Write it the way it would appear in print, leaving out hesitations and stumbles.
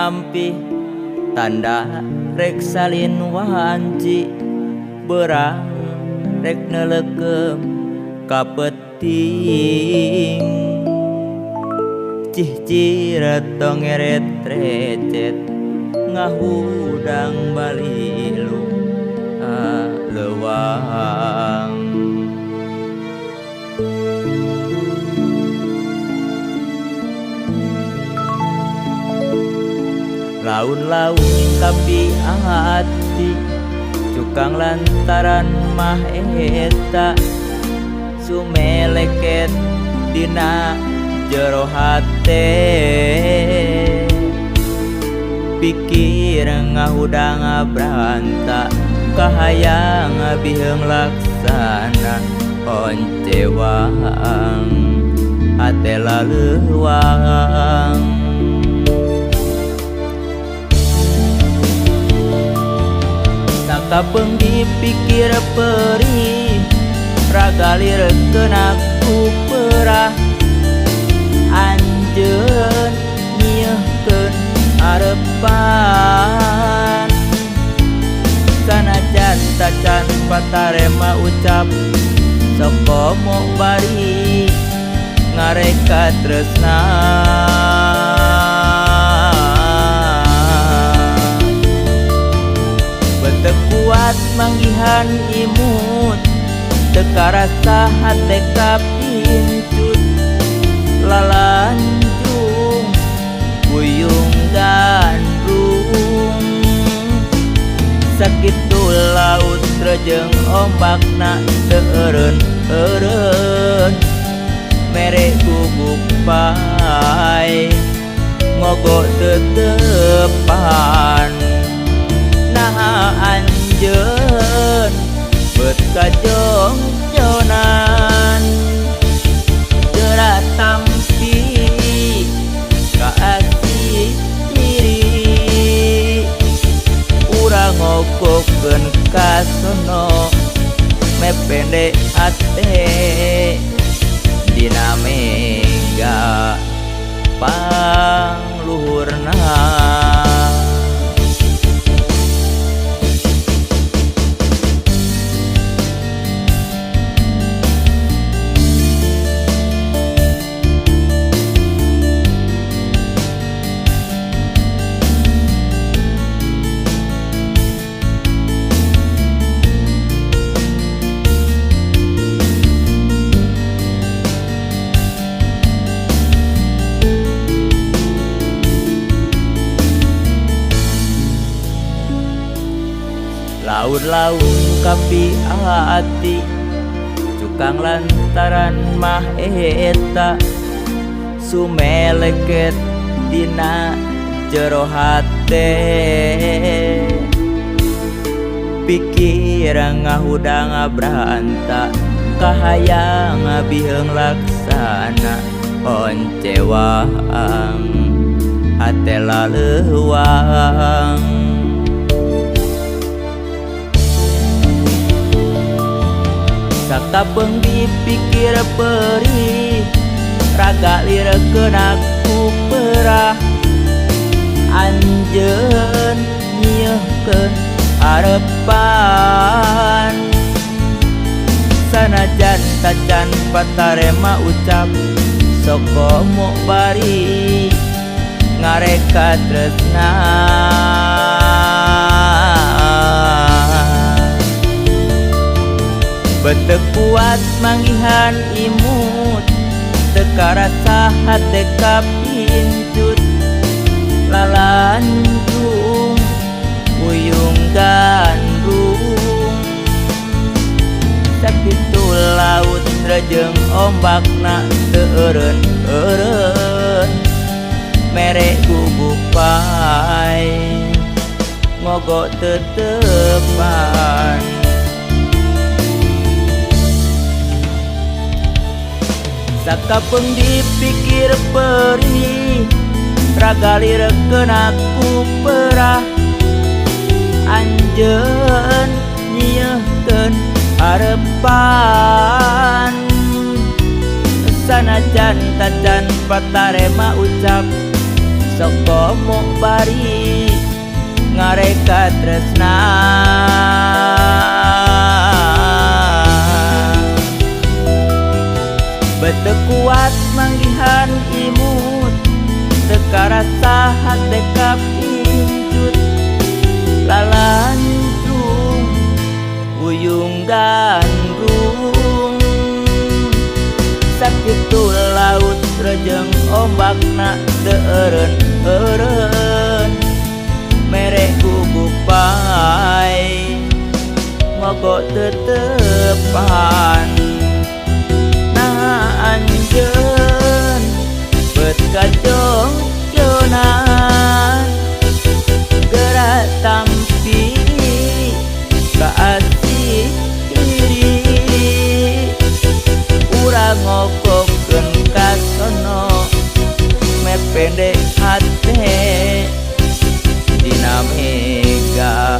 ampih tanda rek salin wanci berang rek nelekem ka peuting cihciret tongeret recet ngahudang balilu lewang. Laun-laun tapi hati cukang lantaran mah eta sumeleket dina jero hate pikir ngahudang abranta kahayang biheung laksana oncewang hate laleuwang. Sakapeung dipikir perih raga lirekeun aku perah anjeun nyieun arepan sanajan tacan patarema ucap sokomo bari ngareka tresna. Kuat manggihan imut teu karasa hate kapincut lalanjung buyung gandrung sakitu laut rejeng ombakna teu eureun-eureun mere guguk pae ngogo tetepan naha anjeun beut kajongjonan geura tampi ka asih diri urang ngogokeun ka sono mepende ate dina mega pangluhurna. Laun-laun kapi hati cukang lantaran mah eta sumeleket dina jero hate pikir ngahudang abranta kahayang biheung laksana oncewang hate laleuwang. Sakapeung dipikir perih raga lirekeun aku perah anjeun nyieun arepan sanajan tacan patarema ucap sokomo bari ngareka tresna. Bete kuat manggihan imut teu karasa hate kapincut lalanjung buyung gandrung sakitu laut rejeng ombakna teu eureun-eureun mere guguk pae ngogo tetepan. Sakapeung dipikir perih raga lirekeun aku perah anjeun nyieun arepan sanajan tacan patarema ucap Sok komo bari ngareka tresna. Bete kuat manggihan imut, teu karasa hate kapincut. Lalancung uyung gandrung, sakitu laut rejeng ombakna teu eureun-eureun. Mere gugupai mogok tetepan. Nah, anjeun bet kajongjonan, geura tampi kaasih diri. Urang ngokokeun ka sono, mepende hate dina mega.